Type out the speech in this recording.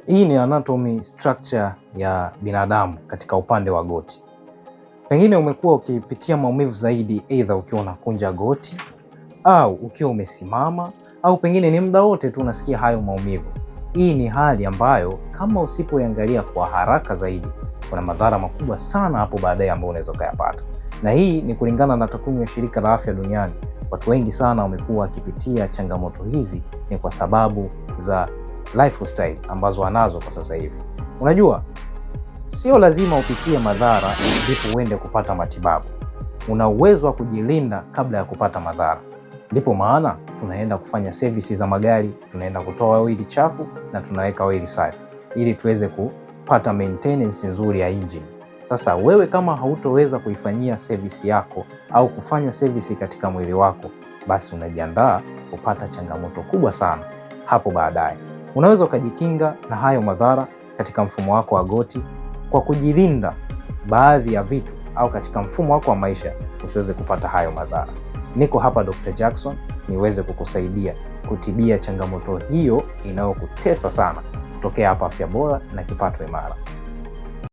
Hii ni anatomy structure ya binadamu katika upande wa goti. Pengine umekuwa ukipitia maumivu zaidi, aidha ukiwa unakunja goti au ukiwa umesimama au pengine ni muda wote tu unasikia hayo maumivu. Hii ni hali ambayo kama usipoiangalia kwa haraka zaidi, kuna madhara makubwa sana hapo baadaye ambayo unaweza ukayapata, na hii ni kulingana na takwimu ya Shirika la Afya Duniani. Watu wengi sana wamekuwa wakipitia changamoto hizi ni kwa sababu za lifestyle ambazo wanazo kwa sasa hivi. Unajua, sio lazima upitie madhara ndipo uende kupata matibabu. Una uwezo wa kujilinda kabla ya kupata madhara. Ndipo maana tunaenda kufanya servisi za magari, tunaenda kutoa oili chafu na tunaweka oili safi ili tuweze kupata maintenance nzuri ya engine. Sasa wewe kama hautoweza kuifanyia service yako au kufanya service katika mwili wako, basi unajiandaa kupata changamoto kubwa sana hapo baadaye. Unaweza ukajikinga na hayo madhara katika mfumo wako wa goti kwa kujilinda baadhi ya vitu au katika mfumo wako wa maisha usiweze kupata hayo madhara. Niko hapa Dr. Jackson niweze kukusaidia kutibia changamoto hiyo inayokutesa sana, kutokea hapa Afya Bora na Kipato Imara.